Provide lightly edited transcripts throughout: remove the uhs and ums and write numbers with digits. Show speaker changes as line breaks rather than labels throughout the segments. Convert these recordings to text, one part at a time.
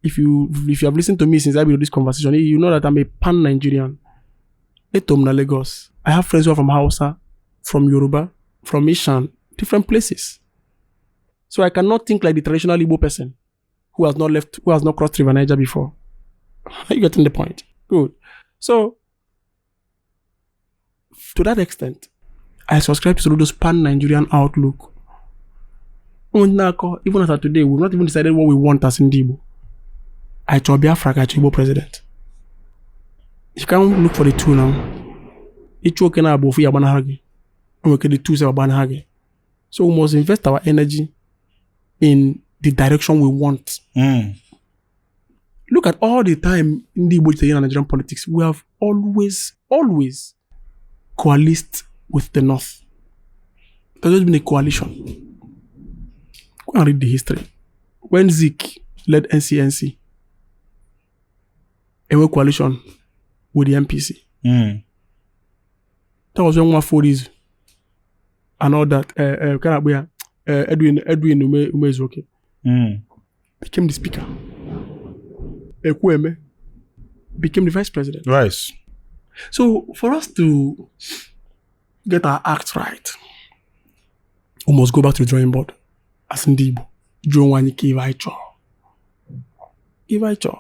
If you have listened to me since I began this conversation, you know that I'm a pan-Nigerian. Eto m na Lagos. I have friends who are from Hausa, from Yoruba, from Ishan, different places. So I cannot think like the traditional Igbo person who has not left, who has not crossed River Niger before. Are you getting the point? Good. So, to that extent, I subscribe to Soludo's pan-Nigerian outlook. Even as of today, we've not even decided what we want as Ndị Igbo. I chọrọ Biafra ka achọ Igbo president. You can't look for the two now. Ịchụ oke na-abụ ofu ya agbanahụ gị. O nwere ike the two sef agbanahụ gị. So we must invest our energy in the direction we want. Look at all the time ndị Igbo ji na Nigerian politics. We have always, always coalesced with the North. There's always been a coalition. Go and read the history. When Zik led NCNC, a coalition with the NPC. That was when Nwafor Orizu and all that. Kind of, Edwin Ume Umezuoke became the speaker. Ekwueme became the vice president. So for us to get our act right, we must go back to the drawing board as ndị Igbo. Jụọ onwe anyị ka ife anyị chọrọ. Ife anyị chọrọ.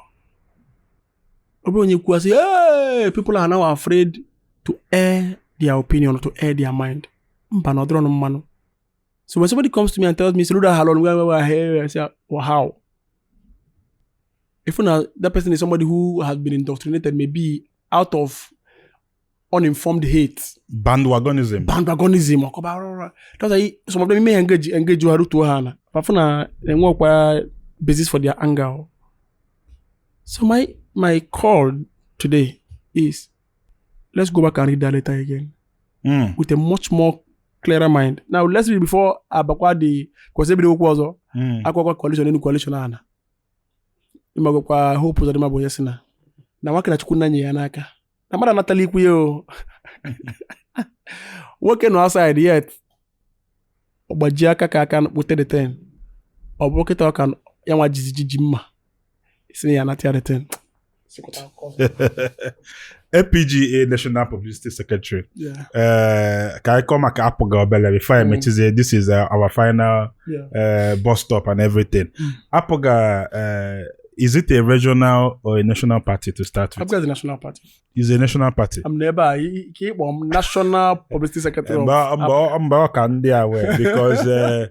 Ọ bụrụ onye kwuo sị, "Hey, people are now afraid to air their opinion, to air their mind." Mba na ọ dịrọ mmanụ. So when somebody comes to me and tells me, "Soludo halon, I say, "Well, how?" If now that person is somebody who has been indoctrinated, maybe out of uninformed hate,
Bandwagonism.
Bandwagonism, ọkọba. That's why some of them may engage ha rutuo ha na. Fafụ na enwekwa basis for their anger. So my call today is, let's go back and read that letter again with a much more clearer mind. Now let's read before abakwa the because ebido okwu ọzọ akwakwa coalition enu coalition ana. Ịmagokwa Hope Uzodimma bụ onye si na nwoke na Chukwu nna nye ya n'aka. Na mmadụ anatala ikwu ya o. Nwoke nọ outside yet ọ gbajie aka ka aka kpute the ten. Ọ bụ kịta ọ ka ya nwa jizi ji mma. Si na ya anata ya the ten.
APGA National Publicity Secretary.
Yeah.
Ka anyị kọọ maka APGA obele before I mechizie. This is our final bus stop and everything. APGA, is it a regional or a national party to start with?
APGA is the national party.
Is a national party.
I'm n'ebe a ka ịkpọ m National Publicity Secretary of
Mba mba mba ọ ka ndị a wee because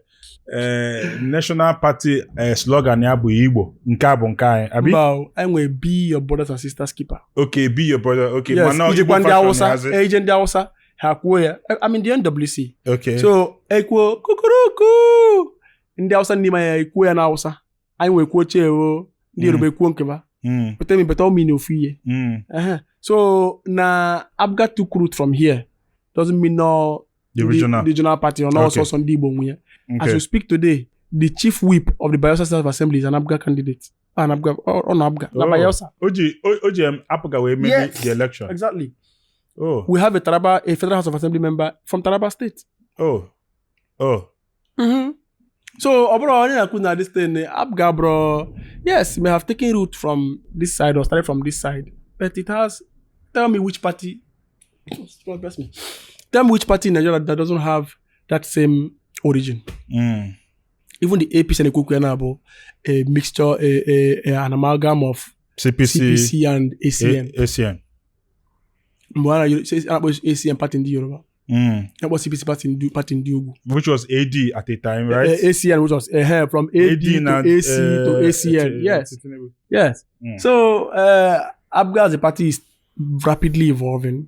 national party slogan ya bụ Igbo nke a bụ nke anyị abi.
Mba o, anyị nwere "Be your brothers and sisters keeper."
Okay, be your brother, okay.
Yes,
Mana
ijekwa
Igbo
ndị
fashion
Hausa,
yazi.
ije ndị Hausa ha kwuo ya. I'm in the NWC. So ekwuo kukuruku ndị Hausa n'ime ya ekwuo ya na Hausa. Anyị nwee kwuo chee o ndị Yoruba ekwuo nke ba. Pete mi beta omi ofu ihe. So na APGA took root from here doesn't mean no
The regional.
Regional party or no sọsọ ndị Igbo nwe ya. As we speak today, the chief whip of the Bayelsa State Assembly is an APGA candidate. An APGA, ọ na APGA. Na
Oh.
Bayelsa.
O ji APGA wee meri
Yes.
the election.
Exactly.
Oh.
We have a Taraba, a Federal House of Assembly member from Taraba State.
Oh.
So, ọ bụrụ onye na-ekwu na this thing, APGA bro, yes, may have taken root from this side or started from this side, but it has, tell me which party, God bless me, tell me which party in Nigeria that doesn't have that same origin. Even the APC and Ekuku bụ a mixture, an amalgam of
CPC,
CPC and ACN.
ACN.
Mgbe a na-akpọ ACN party ndị Yoruba, na-akpọ CPC party ndị Ugwu.
Which was AD at a time, right?
ACN, which was from AD to
na,
AC to ACN. Yes.
Tinubu.
Yes. So APGA as a party is rapidly evolving,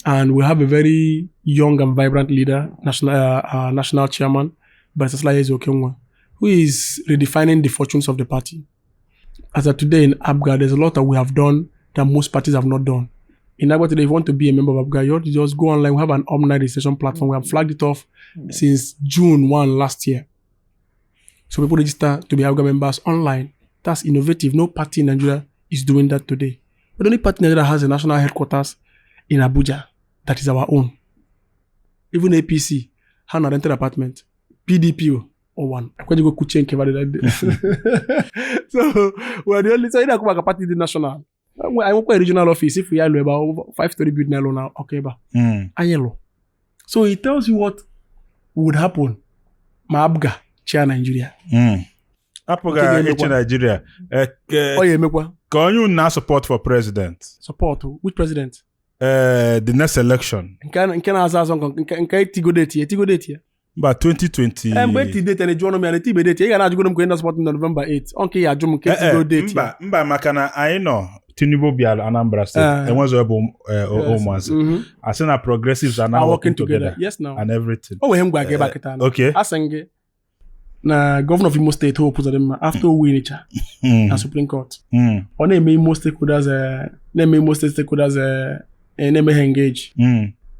and we have a very young and vibrant leader, national chairman, Barrister Sly Okenwa, who is redefining the fortunes of the party. As of today in APGA, there's a lot that we have done that most parties have not done. In APGA today, if you want to be a member of APGA, you have to just go online. We have an online registration platform. We have flagged it off since June 1 last year. So people register to be APGA members online. That's innovative. No party in Nigeria is doing that today. But the only party in Nigeria has a national headquarters in Abuja that is our own. Even APC had a rented apartment. PDP, One. Akwajigo kuchie nke valid that day. So we are the only, so ị na-akwu maka party dị national. Anyị nwekwa regional office if ya lụ ebe a 5-story building alụ na ọka ebe a. Anyị lụ. So it tells you what would happen ma APGA chia Nigeria.
APGA
Nke ga-emekwa.
echi Nigeria.
Ọ ya emekwa.
Ka onye unu na-support for president?
Support which president?
The next election.
Nke na-azọ azọ nke etigo date ya, etigo date ya.
Mba, 2020.
Mgbe eti date na-eju ọnụ m ya na etibe date ya, ị ga na-ajụgoro m ka onye na-support na November 8. Ọ nke ya ajụ m nke etigo date ya.
Mba, maka na anyị nọ Tinubu bịara Anambra State. Enwezo ebe ụmụazị. Asị na progressives are now working together.
Yes, now.
And everything.
O nwere m gwa gị ebe a kịta.
Okay.
Asị m gị na Governor of Imo State Hope Uzodimma after o winicha na Supreme Court. Ọ na-eme Imo stakeholders na-eme Imo State stakeholders na-eme ha engage.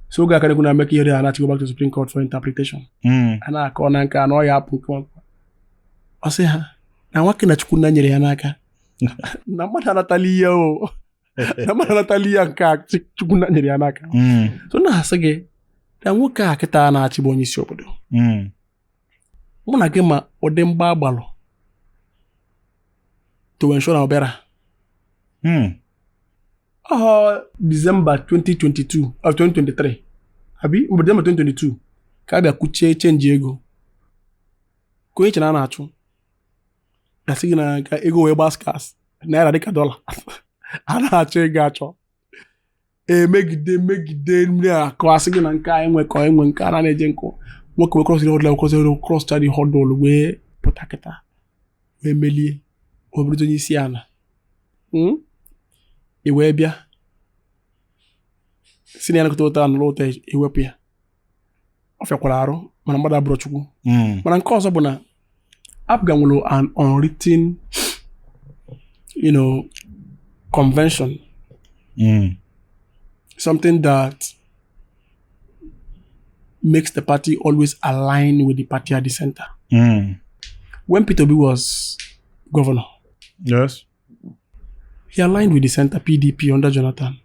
So oge aka na-ekwu na Emeka Ihedioha na-achị go back to Supreme Court for interpretation. A na-akọ na nke a na ọ ya apụ nke ọ sị ha na nwoke na Chukwunna nyere ya n'aka na mmadụ anatala ihe o na mmadụ anatala ihe nke a Chukwunna nyere ya n'aka. So na-asị gị na nwoke a kịta na-achị bụ onye isi obodo. Mụ na gị ma ụdị mgba agbalụ to ensure na ọ bịara. Ọhọ December 2022 or 2023 abi mgbe December 2022 ka a bịa kuchie chenji ego ka onye chere a na-achụ asị gị na ka ego wee gbaa skas naira dịka dọla a na-achọ ego achọ emegide megide mmiri akụ asị gị na nke a enwe ka enwe nke a na-eje nkụ nwoke wee cross the hurdle, cross the cross the hurdle wee pụta kịta wee melie wee bụrụzi onye isi ala. I wee bịa si na ya nakọta ụta nụrụ ụta ewepụ ya ọ fịakwara arụ mana mmadụ abụrụ Chukwu. Mana nke ọzọ bụ na APGA nwere an unwritten convention. Something that makes the party always align with the party at the center. When Peter Obi was governor,
yes,
he aligned with the center PDP under Jonathan.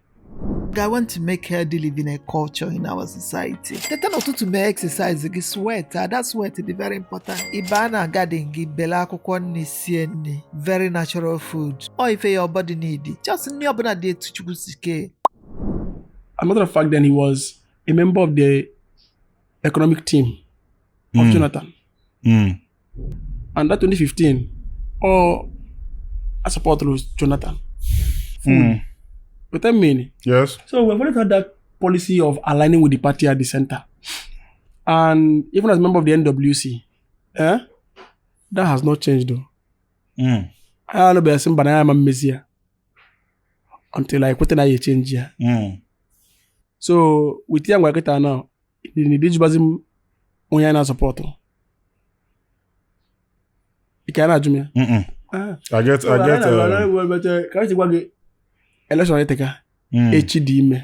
I want to make healthy living a culture in our society. Teta n'ụtụtụ mee exercise gị sweat, that sweat dị very important. Ị baa na garden gị bele akwụkwọ nri sie nri, very natural food. Ọ ife your body need. Just nri ọbụla dị etu Chukwu si kee.
A matter of fact, then he was a member of the economic team of Jonathan. And that 2015, all I supported was Jonathan. But I mean,
yes.
So we've already had that policy of aligning with the party at the center. And even as a member of the NWC, that has not changed though. I don't know but I am a messiah until I put in a change here. So with young Wakita now, the Dijibazim Onyana support. You cannot do me.
I get.
Election taker. HD.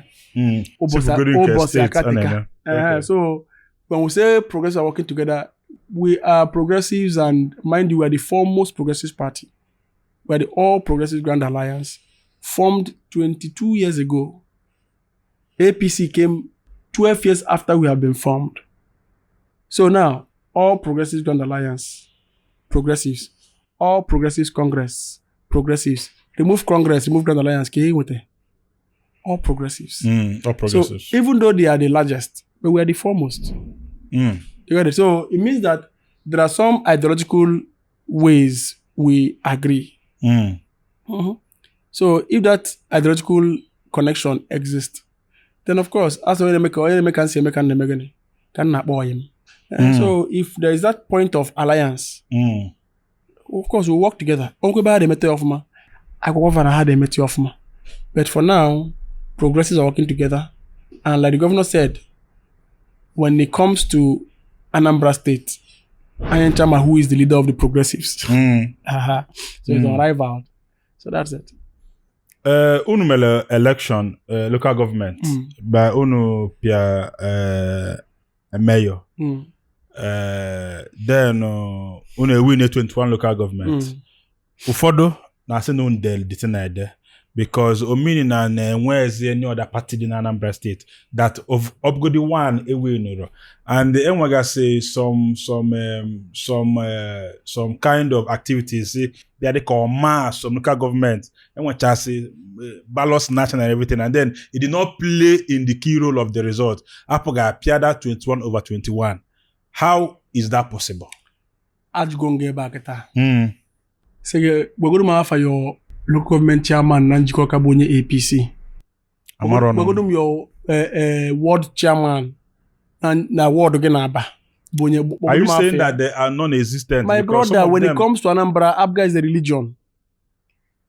So when we say progressives are working together, we are progressives, and mind you, we are the foremost progressive party. We are the All Progressive Grand Alliance, formed 22 years ago. APC came 12 years after we have been formed. So now, All Progressive Grand Alliance, progressives, All Progressives Congress, progressives. Remove Congress, remove Grand Alliance, all progressives.
All progressives.
So even though they are the largest, but we are the foremost. You got it? So it means that there are some ideological ways we agree. So if that ideological connection exists, then of course, as so if there is that point of alliance, of course we work together. But for now, progressives are working together. And like the governor said, when it comes to Anambra State, Anyanchama, who is the leader of the progressives. So it's unrivaled. So that's it.
Unu mele election, local government, by unu pia mayor. Then unu win 21 local government. Ụfọdụ na asị na unu del dịtị na ede. Because o mean na na-enwezi any other party dị na Anambra State that of ọbụgodi one ewinụrụ, and enwegasị some kind of activities bịa dịka ọma some local government enwechasị ballot snatching and everything, and then it did not play in the key role of the result. APGA apịa that 21 over 21. How is that possible?
Ajụgo nga ebe a kịta. Sị gị gwagoro m afa your local government chairman na Njikọka bụ onye APC.
Amarọ nọ.
Gwagoro m your ward chairman na ward gị na-aba bụ onye.
Are you
Gwagoro m afa
saying
ya.
That they are non-existent?
My
Because some
brother,
of
when
them-
it comes to Anambra, APGA is a religion.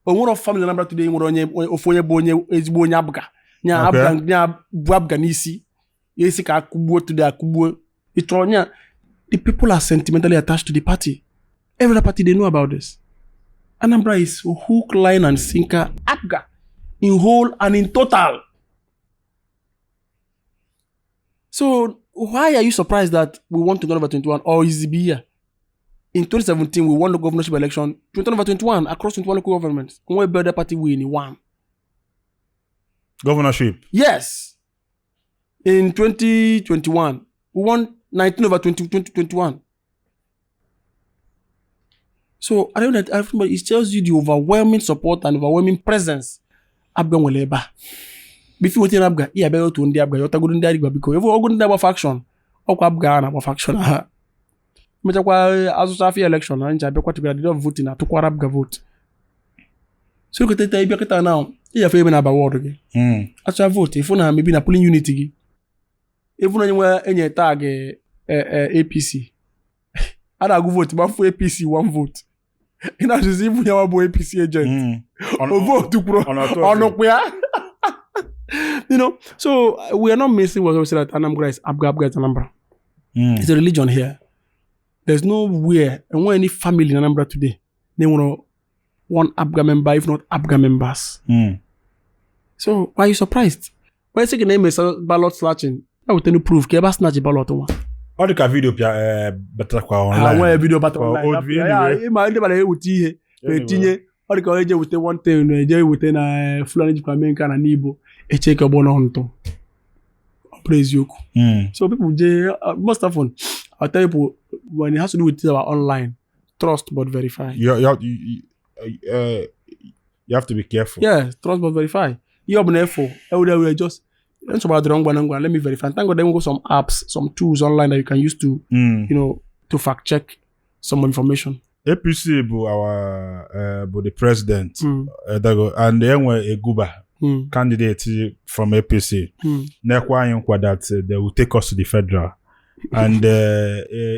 O nwere family na Anambra today nwere onye ofu onye bụ onye ezigbo onye APGA. Nya APGA nya bụ APGA n'isi. Ya esi ka akụgbuo today akụgbuo. Ị chọrọ nya, the people are sentimentally attached to the party. Every other party, they know about this. Anambra is hook, line and sinker APGA in whole and in total. So why are you surprised that we won 21 over 21, or is it here? In 2017, we won the governorship election 21 over 21 across 21 local governments. Only better party win one.
Governorship.
Yes. In 2021, we won 19 over 20, 2021. So I don't know, everybody, it tells you the overwhelming support and overwhelming presence APGA nwere ebe a. Before wetin APGA, iya abịa otu ndị APGA, yọtagoro ndị APGA biko. Efu ọgụ ndị agba faction, ọkwa APGA a na-agba faction ha. Mechakwa azụcha afịa election na ncha abịakwa together, the day of voting atụkwara APGA vote. So kịta ịbịa kịta now, ị yafe ebe na-aba ward gị. Achọ vote ịfụ na mebi na polling unit gị, ịfụ na onye nwe enye tag APC, a na-agụ vote ma fụ APC one vote, ị na-ajụzi ịbụ ya nwa bụ APC agent. O vote kwuru
On authority.
ọnụkwụ ya. So we are not missing what we say that Anambra is APGA, APGA is Anambra. It's a religion here. There's nowhere and when any family in Anambra today they want one APGA member, if not APGA members. So why are you surprised? When you say name is ballot snatching, I will tell you proof. Ka ebe a snatch ballot nwa.
Ọ dị ka video pịa batakwa
Ha
online.
nwee video bata
Kwa
online.
old video anyway.
Ịma ndị mara ewute ihe
Anyway.
etinye ọ dị ka onye je wute one thing na eje wute na Fulani jikwa mee nke a na n'Igbo eche ka ọgbọ nọ ntụ. Ọ bụrụ eziokwu. So people je most often I tell people, when it has to do with our online, trust but verify.
You have to be careful.
Yeah, trust but verify. Ihe ọ bụla efu, ewere just nsogbu adịrọ ngwa na ngwa, let me verify. And thank God they go some apps, some tools online that you can use to to fact check some information.
APC bụ our bụ the president Dago, and enwe Eguba candidate from APC nekwa anyị nkwa that they will take us to the federal and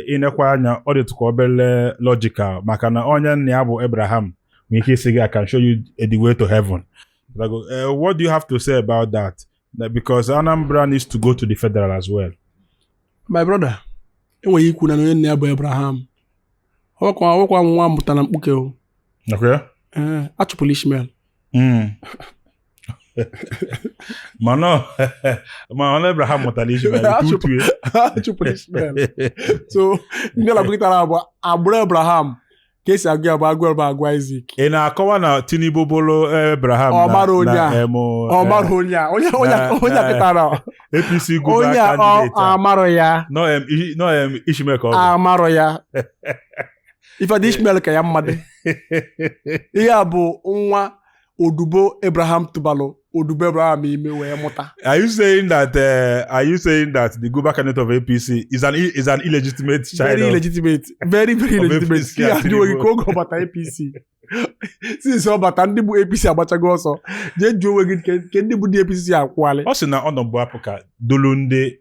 ịnekwa anya ọ dịtụkwa obere logical maka na onye nna ya bụ Abraham nwere ike isi gị, "I can show you the way to heaven." Dago, what do you have to say about that? That because Anambra needs to go to the federal as well.
My brother, enweghị ikwu na onye nna ya bụ Abraham. Ọwakwa nwa mụtara na mkpuke o.
Okay.
Ee, achụpụla Ishmael.
Mana ma ọ Abraham mụtara Ishmael tutu.
Achụpụla Ishmael. So ndị ala bụ agbụrụ Abraham ka esi agụ ya bụ agụ ebe agụ Isaac.
Ị na-akọwa na Tinubu bụrụ Abraham
Ọ
na
mara onye
na,
a. Ọ mara onye a, onye onye a
na-
kịtara
APC guba
onye a ọ
candidate a.
amarọ ya.
No, no, Ishmael ka ọ bụ.
Amarọ ya. Ife dị Ishmael ka ya mmadụ. Ihe a bụ nwa odubo Abraham tụbalụ odubo Abraham ime wee mụta.
Are you saying that the guber candidate of APC is an illegitimate child?
Very illegitimate, very very
of
illegitimate.
APC
Ihe
and
adịghị
Tinubu.
ka oge ọ bata APC, since ọ bata ndị bụ APC agbachago ọsọ jee jụọ onwe gị ke ndị bụ ndị APC si akwụghalị.
Ọ sị na ọ nọ bụ APGA dolu ndị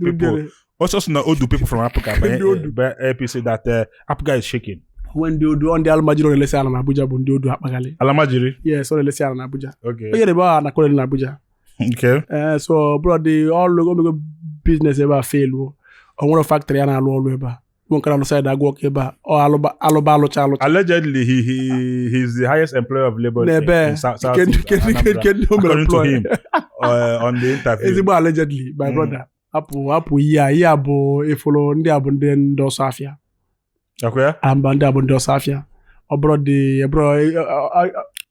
people. Also sị na odu people from APGA
Ndị odu.
by APC that APGA is shaking.
Nwe ndị odu ọ ndị almajiri ọ na-elesi ala na Abuja bụ ndị odu akpaghalị.
Alamajiri.
Yes, ọ na-elesi ala na Abuja. Onye ebe a na na Abuja. Ee, so bro dị ọlụ omego business ebe a fail o o nwere factory ya na-alụ ọrụ ebe a nwe nke na-alụ side agụ ọkụ ebe a ọ alụba alụba alụcha alụcha.
Allegedly, he's the highest employer of labor in,
N'ebe
in South
kedu
Anambra,
kedu o mere
according to
employ?
him on the interview.
Ezigbo allegedly, my brother, hapụ hapụ ihe a bụ ịfụrụ ndị a bụ ndị ọsọ afịa. Amba ndị a bụ ndị ọsọ afịa. Ọ bụrụ dị ebụrụ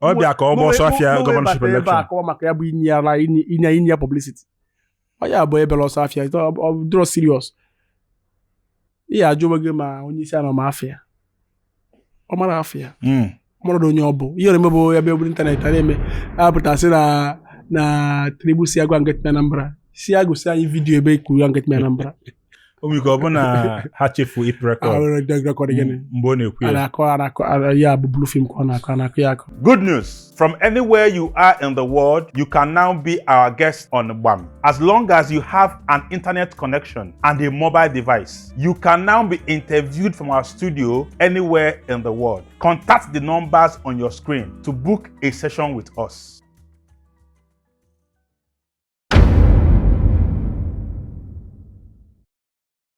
Ọ bịa ka ọ gbaa ọsọ afịa governorship
ebe a
election.
Akọwa maka ya bụ inye ara inye ya publicity. Ọ ya bụ ebere ọsọ afịa, ọ dịrọ serious. Ị ya ajụ onwe gị ma onye isi ala ma afịa, ọ mara afịa. Ọ mara na onye ọ bụ ihe na-eme bụ ebe eburu internet a na-eme apụtasị na Tinubu si agwa get me Anambra, si ya gosi anyị video ebe kwuru ya get me Anambra.
O nwere ike ọ bụ na ha chefu ip record
Record gịnị?
Mgbe ọ na-ekwu
A
ya.
na-akọ a na-akọ ya bụ blue film ka ọ na-akọ, a na-akọ ya akọ.
Good news. From anywhere you are in the world, you can now be our guest on BAM. As long as you have an internet connection and a mobile device, you can now be interviewed from our studio anywhere in the world. Contact the numbers on your screen to book a session with us.